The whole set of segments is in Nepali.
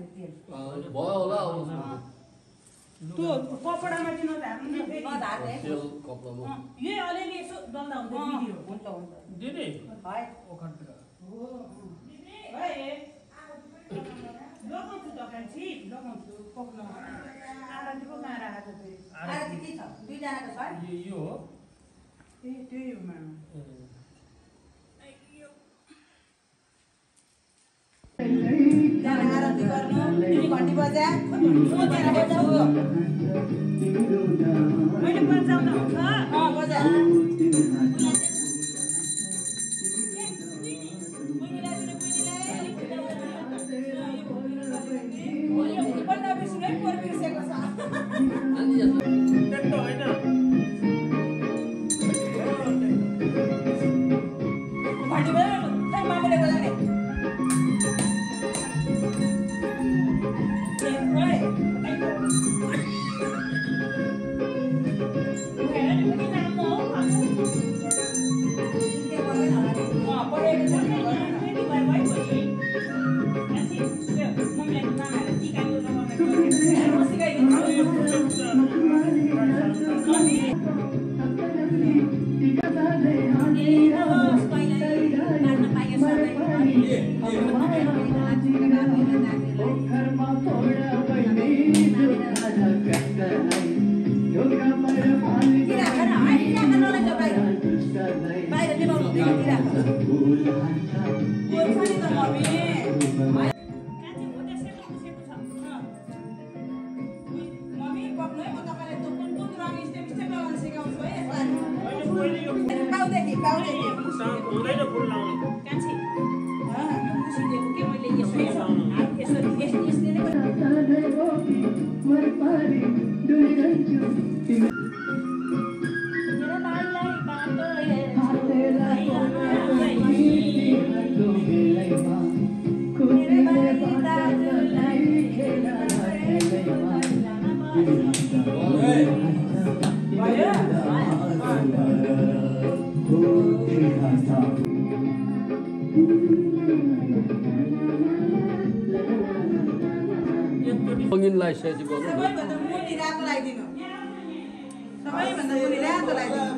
भयो होला त्यो कपडामा चाहिँ नधार्नु नधार्ने कपडामा यही अलिअलि यसो डल्दा हुन्छ भिडियो हुन्छ हुन्छ दिदी है ओखरतिर लगाउँछु दोकान छि लगाउँछु पक्न आरती पो कहाँ राखेको छ आरती के छ दुईजनाको छ यो हो ए त्यही हो मामा आरती गर्नु तिमी घन्टी बजा सोचेर बजाऊ मैले बजाउँदा हुन्छ बजा रङ्गिनलाई सेजी गर्नु सबैभन्दा मुनि रातो लगाइदिनु सबैभन्दा मुनि रातो लगाइदिनु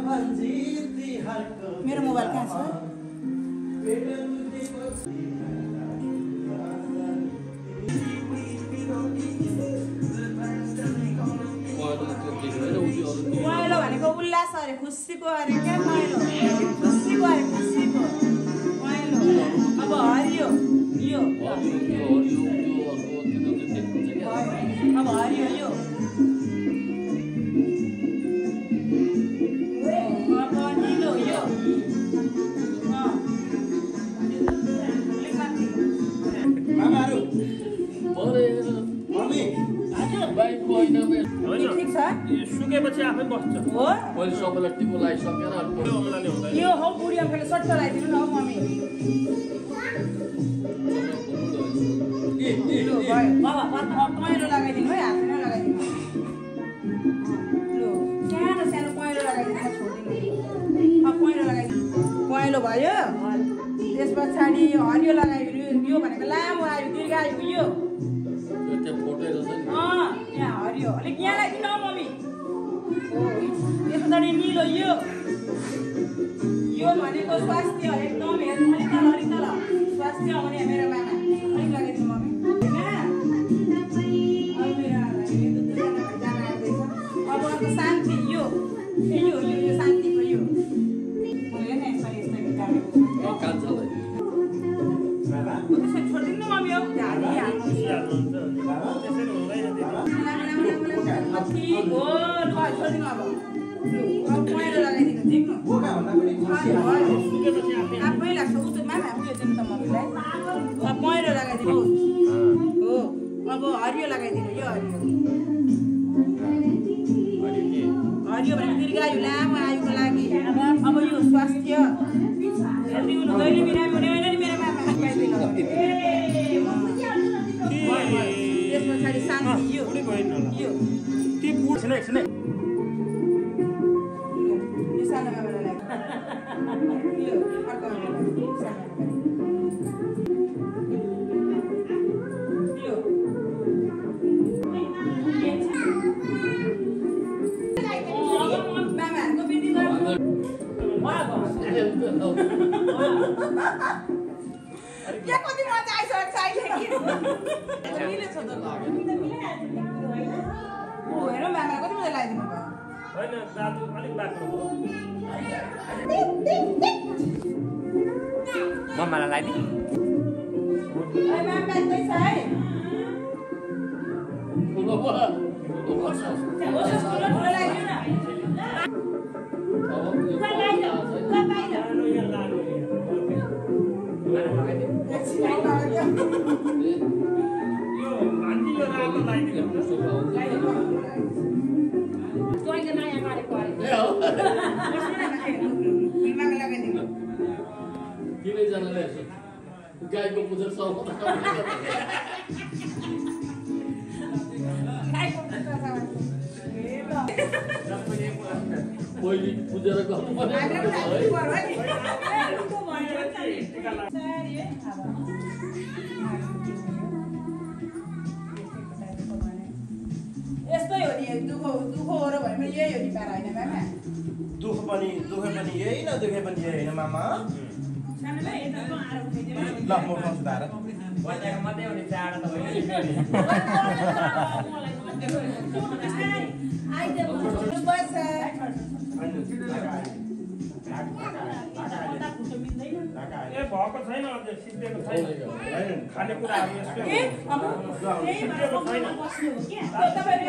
मेरो मोबाइल कहाँ छ पहेँलो भनेको उल्लास अरे खुसीको अरे क्या पहेँलो खुसीको अरे खुसीको पहेँलो अब हरियो यो अब हरियो यो अब निलो यो मामाहरु मम्मी बाइक होइन ठिक छ सुकेपछि आफै बस्छ हो मैले सबैलाई टिको लगाइसकेर यो हो बुढी अङ्कलले सट्ट लगाइदिनु न हौ मम्मी पहेँलो लगाइदिनु है हातमै लगाइदिनु लु सानो सानो पहेँलो लगाइदिनु छोडिदिनु पहेँलो लगाइदिनु पहेँलो भयो त्यस पछाडि हरियो लगाइदिनु यो भनेको लामो आयो दीर्घायु यो यहाँ हरियो अलिक यहाँ लगाइदिनु हौ मम्मी त्यस पछाडि निलो यो भनेको स्वास्थ्य एकदम हेर्नु अलिक तल स्वास्थ्य हुने मेरो मामा अलिक लगाइदिनु मम्मी अब अर्को शान्ति यो शान्तिको यो छोडिदिनु मम्मी हौ ठिक हो छोडिदिनु अब पहेँलो लगाइदिनु ठिक आफै लाग्छ उतो मामा उयो दिनु त मम्मीलाई पहेँलो लगाइदिनु हो अब हरियो लगाइदिनु यो हरियो भने दीर्घायु लामो आयुको लागि अब यो स्वास्थ्य हेल्दी हुनु कहिले बिरामी हुने होइन नि मेरो मामा लगाइदिनु त्यस पछाडि शान्ति यो सानो मामालाई यो अर्को मामालाई यहाँ कति मजा आइसकेको छ अहिले कि मिलेछ त ओ हेरौँ मामालाई कति मजा लगाइदिनु भयो होइन दाजु अलिक बाक्लो हो मम्मालाई लगाइदिनु मामा बाँच्दैछ है ठुलो भयो लानु यहाँ लानु यो भान्जी यो राम्रो लगाइदिनु तिनैजनाले गाईको पुजेर पहिले पुजेर गर्नु यस्तै हो नि दुःख हो र भने यही हो नि पारा होइन मामा दुःख पनि यही न दुःख पनि यही होइन मामा ल म उठाउँछु धारा मात्रै हुने चाडा त ए भएको छैन अझै सिद्धेको छैन खानेकुराहरू यस्तो सिद्धेको छैन तपाईँ